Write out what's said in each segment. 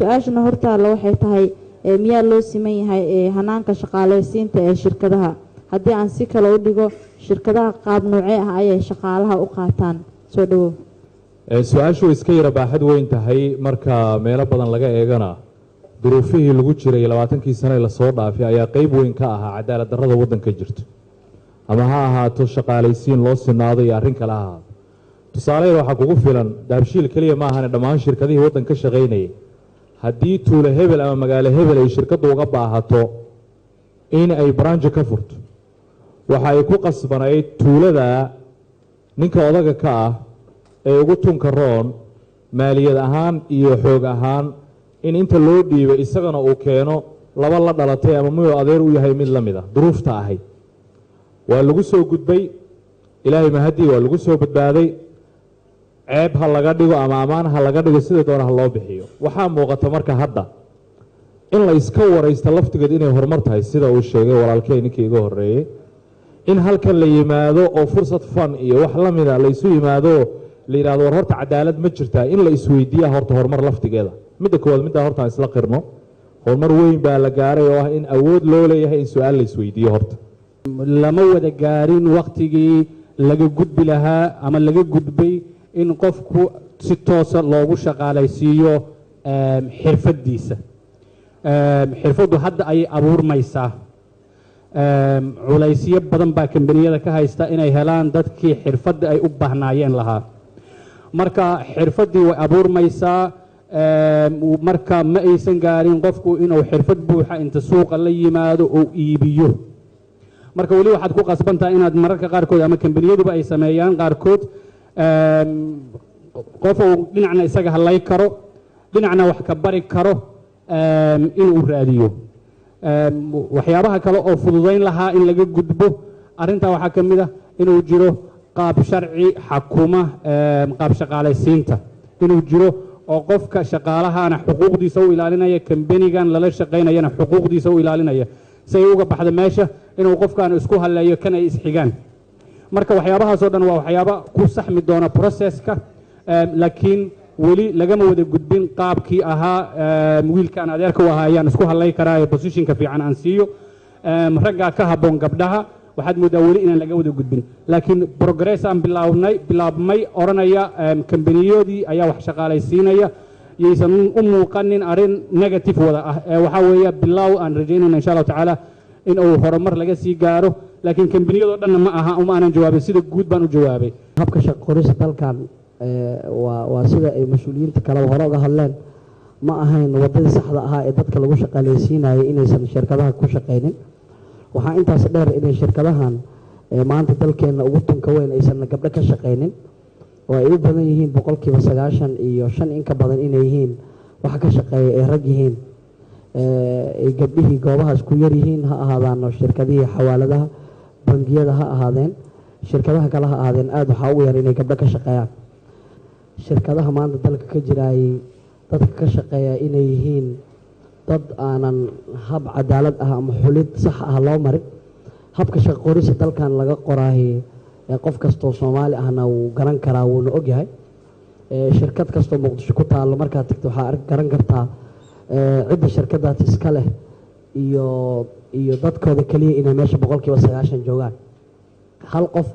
Su-aashana hortaalla waxay tahay, miyaa loo siman yahay hanaanka shaqaaleysiinta ee shirkadaha? Haddii aan si kale u dhigo, shirkadaha qaab noocee ah ayay shaqaalaha u qaataan? Soo dhawow. Su-aashu way iska yara baaxad weyn tahay. Marka meelo badan laga eegana, duruufihii lagu jiray 20kii sane ee lasoo dhaafay ayaa qeyb weyn ka ahaa cadaalad darrada waddanka jirto, ama ha ahaato shaqaalaysiin loo sinaado iyo arrin kale ha ahaato. Tusaaleyn waxaa kugu filan, Dahabshiil keliya ma ahane, dhammaan shirkadihii waddanka ka shaqaynayay, haddii tuulo hebel ama magaalo hebel ay shirkaddu uga baahato in ay branch ka furto, waxa ay ku qasbanayd tuulada ninka odaga ka ah ee ugu tunka roon maaliyad ahaan iyo xoog ahaan in inta loo dhiibo, isagana uu keeno laba la dhalatay ama muyuu adeer u yahay mid la mid a. Duruufta ahayd waa lagu soo gudbay, Ilaahay mahadii, waa lagu soo badbaaday. Ceeb ha laga dhigo ama ammaan ha laga dhigo, sida doona ha loo bixiyo. Waxaa muuqata marka hadda in la iska waraysto laftigeed inay horumar tahay, sida uu sheegay walaalkey ninkii iga horreeyey, in halkan la yimaado oo fursad fan iyo wax la mida la isu yimaado, la yidhahdo war horta cadaalad ma jirtaa, in la isweydiiya horta horumar laftigeeda. Midda koowaad, middaa horta aan isla qirno, horumar weyn baa la gaaray oo ah in awood loo leeyahay in su-aal la isweydiiyo horta. Lama wada gaarin waktigii laga gudbi lahaa ama laga gudbay in qofku si toosa loogu shaqaalaysiiyo xirfaddiisa. Xirfaddu hadda ayay abuurmaysaa. Culaysyo badan baa kambaniyada ka haysta inay helaan dadkii xirfadda ay u baahnaayeen lahaa. Marka xirfaddii way abuurmaysaa. Marka ma aysan gaarin qofku inuu xirfad buuxa inta suuqa la yimaado oo iibiyo. Marka weli waxaad ku qasban tahay inaad mararka qaarkood ama kambaniyaduba ay sameeyaan qaarkood qof uu dhinacna isaga hadlay karo, dhinacna wax ka bari karo inuu raadiyo. Waxyaabaha kale oo fududayn lahaa in laga gudbo arrintaa waxaa ka mid ah inuu jiro qaab sharci xakuma qaab shaqaalaysiinta, inuu jiro oo qofka shaqaalahana xuquuqdiisa u ilaalinaya, kambanigan lala shaqaynayana xuquuqdiisa u ilaalinaya, si ay uga baxdo meesha inuu qofkan isku halleeyo kan ay isxigaan. Marka waxyaabahaasoo dhan waa waxyaaba ku saxmi doona processka, laakiin weli lagama wada gudbin qaabkii ahaa wiilkaan adeerka u ahaa ayaan isku hadlay karaa ee positionka fiican aan siiyo, raggaa ka habboon gabdhaha. Waxaad moodaa weli inaan laga wada gudbin, laakiin progress aan bilaabnay bilaabmay odhanaya kambaniyadii ayaa wax shaqaalaysiinaya yaysan u muuqanin arrin negative wada ah ee waxaa weeye bilow aan rajaynayna, insha Allahu tacaala, in uu horumar laga sii gaaro. Laakiin kambaniyadoo dhanna ma aha, uma aanan jawaabin, sida guud baan u jawaabay. Habka shaqo qorista dalkan waa sida ay mas-uuliyiinta kaleba hore uga hadleen, ma ahayn waddadii saxda ahaa ee dadka lagu shaqaaleysiinayay inaysan shirkadaha ku shaqaynin. Waxaa intaas dheer inay shirkadahan maanta dalkeenna ugu tunka weyn aysan gabdho ka shaqaynin, oo ay u badan yihiin 95% in ka badan inay yihiin waxa ka shaqeeya ay rag yihiin, ay gabdhihii goobahaas ku yar yihiin, ha ahaadaan shirkadihii xawaaladaha, bangiyada ha ahaadeen, shirkadaha kale ha ahaadeen, aada waxaa ugu yar inay gabdho ka shaqeeyaan. Shirkadaha maanta dalka ka jiraayay dadka ka shaqeeya inay yihiin dad aanan hab cadaalad ah ama xulid sax ah loo marin. Habka shaqo qorista dalkan laga qoraahi qof kastoo Soomaali ahna wuu garan karaa, wuuna ogyahay. Shirkad kastoo Muqdisho ku taallo markaad tagto, waxaa garan kartaa cidda shirkadaas iska leh iyo dadkooda keliya inay meesha 90% joogaan. Hal qof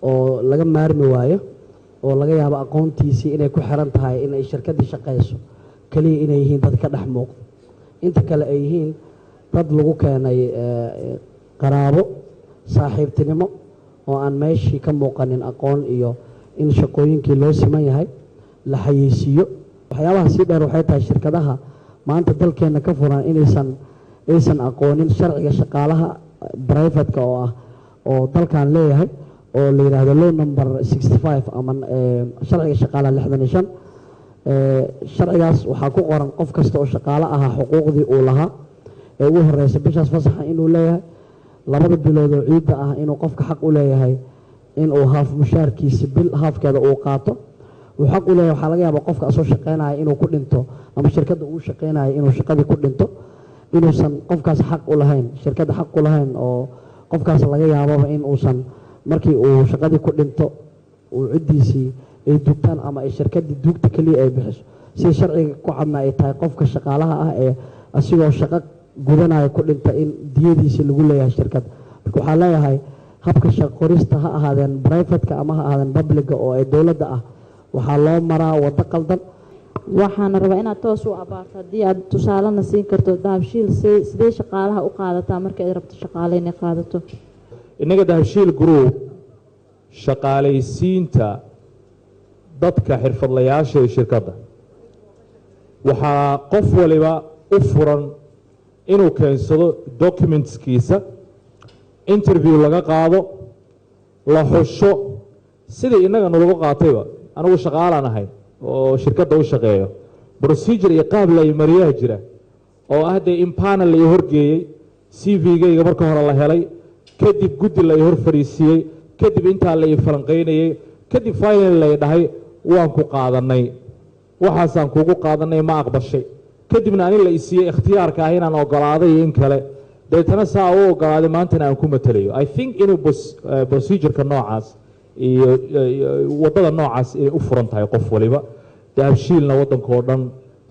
oo laga maarmi waayo oo laga yaabo aqoontiisii inay ku xiran tahay inay shirkaddii shaqayso keliya inay yihiin dad ka dhex muuqda, inta kale ay yihiin dad lagu keenay qaraabo, saaxiibtinimo, oo aan meeshii ka muuqanin aqoon iyo in shaqooyinkii loo siman yahay la xayeysiiyo. Waxyaabaha sii dheer waxay tahay shirkadaha maanta dalkeenna ka furan inaysan aysan aqoonin sharciga shaqaalaha privateka oo ah oo dalkan leeyahay, oo la yidhaahdo Law Number 65 ama sharciga shaqaalaha 65. Sharcigaas waxaa ku qoran qof kasta oo shaqaale ahaa xuquuqdii uu lahaa ee ugu horeysa bishaas fasaxa inuu leeyahay, 2da bilood oo ciidda ah inuu qofka xaq u leeyahay inuu haaf mushaarkiisa, bil haafkeeda uu qaato uu xaq u leeyahay. Waxaa laga yaabaa qofka asoo shaqeynaya inuu ku dhinto ama shirkadda uu shaqeynaya inuu shaqadii ku dhinto, inuusan qofkaas xaq u lahayn, shirkadda xaq u lahayn, oo qofkaas laga yaababa in uusan markii uu shaqadii ku dhinto uu ciddiisii ay dugtaan ama ay shirkaddii duugta keliya ay bixiso. Si sharciga ku cadna ay tahay qofka shaqaalaha ah ee asigoo shaqo gudanaya ku dhinta in diyadiisi lagu leeyahay shirkadda. Marka waxaa leeyahay, habka shaqo qorista, ha ahaadeen private-ka ama ha ahaadeen public-ga oo ay dowladda ah, waxaa loo maraa waddo qaldan. Waxaana rabaa inaad toos u abaarto, haddii aad tusaalena siin karto, Dahabshiil sidee shaqaalaha u qaadataa marka ay rabto shaqaale inay qaadato? Innaga Dahabshiil Group shaqaalaysiinta dadka xirfadlayaasha ee shirkadda, waxaa qof waliba u furan inuu keensado documents-kiisa, interview laga qaado, la xusho, sidii innaga nalagu qaatayba. Anigu shaqaalaan ahay oo shirkadda u shaqeeyo. Procedure iyo qaab la mariyaha jira oo ah dee in panel la i horgeeyey, CV-gayga marka hore la helay, kadib guddi la i hor fadhiisiiyey, kadib intaa la i falanqaynayey, kadib final la i dhahay, "Waan ku qaadanay, waxaasaan kugu qaadanay, ma aqbashay?" Kadibna ani la isiiyey ikhtiyaarka ah inaan ogolaaday iyo in kale. Deetana saa u ogolaaday, maantana aan ku matalayo. I think inuu procedure-ka noocaas iyo waddada noocaas inay u furan tahay qof waliba. Dahabshiilna waddanka oo dhan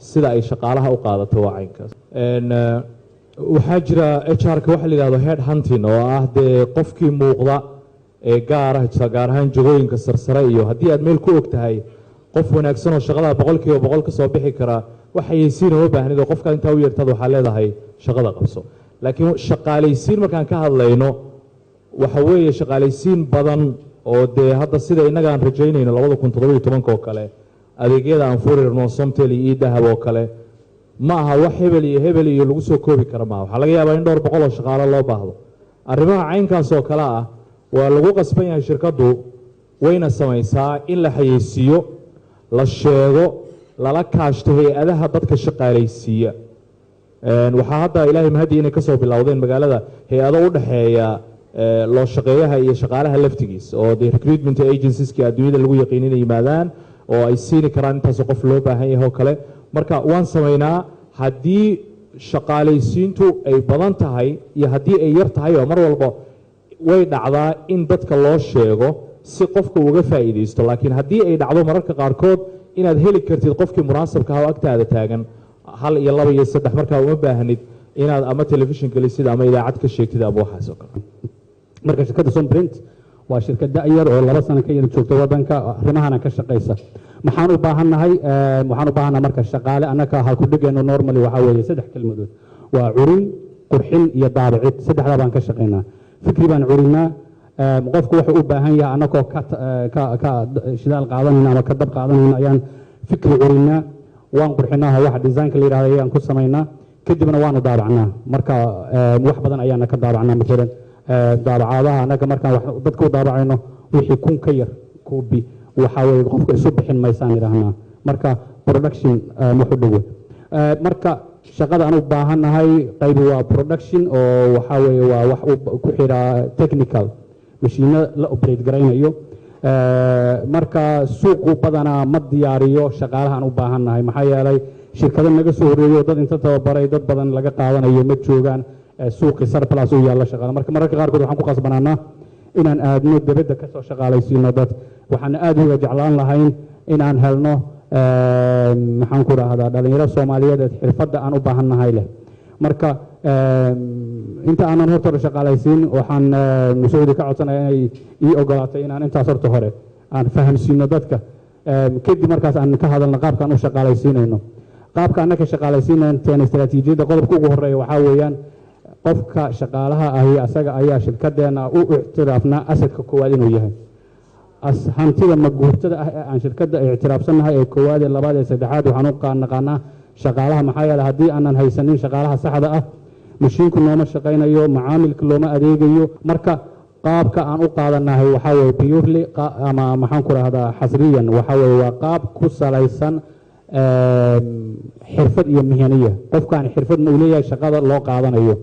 sida ay shaqaalaha u qaadato waa caynkaas. Waxaa jira HR-ka waxa la yidhahdo head hunting, oo ah dee qofkii muuqda ee gaara, gaar ahaan jagooyinka sarsare, iyo haddii aad meel ku og tahay qof wanaagsan oo shaqada 100% ka soo bixi kara, wax xayeysiin uma baahnid oo qofka intaa u yeertaad waxaa leedahay, "Shaqada qabso." Laakiin shaqaalaysiin markaan ka hadlayno, waxa weeye shaqaalaysiin badan oo dee hadda sida innaga aan rajaynayno 2017-ka oo kale, adeegyada aan furi rabno, Somtel iyo eDahab oo kale, ma aha wax hebel iyo hebel iyo lagu soo koobi kara maaha. Waxaa laga yaabaa in dhowr boqol oo shaqaalo loo baahdo. Arrimaha caynkaas oo kale ah waa lagu qasban yahay, shirkaddu wayna samaysaa in la xayeysiiyo, la sheego, lala kaashto hay-adaha dadka shaqaalaysiiya. Waxaa hadda Ilaahay mahadii inay kasoo bilowdeen magaalada hay-ado u dhexeeya loo shaqeeyaha iyo shaqaalaha laftigiis, oo the recruitment agencies-ki adduunyada lagu yaqiin inay yimaadaan oo ay siini karaan intaasoo qof loo baahan yahay oo kale. Marka waan samaynaa haddii shaqaalaysiintu ay badan tahay iyo haddii ay yar tahay, oo mar walba way dhacdaa in dadka loo sheego si qofka uga faa'iidaysto. Laakiin haddii ay dhacdo mararka qaarkood inaad heli kartid qofkii munaasabka ah oo agtaada taagan, hal iyo laba iyo saddex, markaa uma baahnid inaad ama telefishin gelisid ama idaacad ka sheegtid ama waxaas oo kale. Marka shirkadda Somprint waa shirkad da'yar oo 2 sano ka yar joogta waddanka, arrimahana ka shaqaysa. Maxaan u baahannahay? Waxaan u baahannahay marka shaqaale. Annaka halku-dhigeenu normally waxaa weeye saddex kelmadood: waa curin, qurxin iyo daabicid. Saddexdaa baan ka shaqaynaa. Fikri baan curinaa, qofku wuxuu u baahan yahay, annagoo ka shidaal qaadanayna ama ka dab qaadanayna ayaan fikri curinaa. Waan qurxinaa, waxa design-ka la yidhahdo ayaan ku samaynaa, kadibna waanu daabacnaa. Marka wax badan ayaana ka daabacnaa. Maalan daabacaadaha annaga markaan wax dadka u daabacayno, wixii 1000 ka yar copy waxaa weeye qofka isu bixin maysaan idhaahnaa. Marka production wax u dhowe. Marka shaqada aan u baahannahay qaybi waa production, oo waxaa weeye waa wax ku xiraa technical mashiino la operate garaynayo. Marka suuqu badanaa ma diyaariyo shaqaalaha aan u baahannahay, maxaa yeelay shirkado naga soo horreeyo, dad inta tababaray dad badan laga qaadanayo ma joogaan. Suuqii surplus uu yaalla shaqaale. Marka mararka qaarkood waxaan ku qasbanaanaa inaan aadno dibadda, kasoo shaqaalaysiino dad. Waxaan aad uga jeclaan lahayn inaan helno, maxaan ku rahdaa, dhalinyaro Soomaaliyeed ee xirfadda aan u baahannahay leh. Marka inta aanan horta hore shaqaalaysiin, waxaan Sacuudi ka codsanaya inay ii ogolaatay inaan intaas horta hore aan fahamsiino dadka, kadib markaas aan ka hadalno qaabkaan u shaqaalaysiinayno. Qaabka annaka shaqaalaysiinanteen istaraatiijiyadda, qodobka ugu horeeya waxaa weeyaan qofka shaqaalaha ahi asaga ayaa shirkadeenna u ictiraafnaa asset-ka koowaad inuu yahay, hantida maguurtada ah ee aan shirkadda ictiraafsannahay ee koowaad ee labaad ee saddexaad. Waxaan u naqaanaa shaqaalaha, maxaa yeelay haddii aanan haysanin shaqaalaha saxda ah, mashiinku nooma shaqaynayo, macaamilka looma adeegayo. Marka qaabka aan u qaadanahay waxaa weeye purely ama maxaan ku rahdaa xasriyan, waxaa weeye waa qaab ku salaysan xirfad iyo mihaniya. Qofkaan xirfad ma uu leeyahay shaqada loo qaadanayo?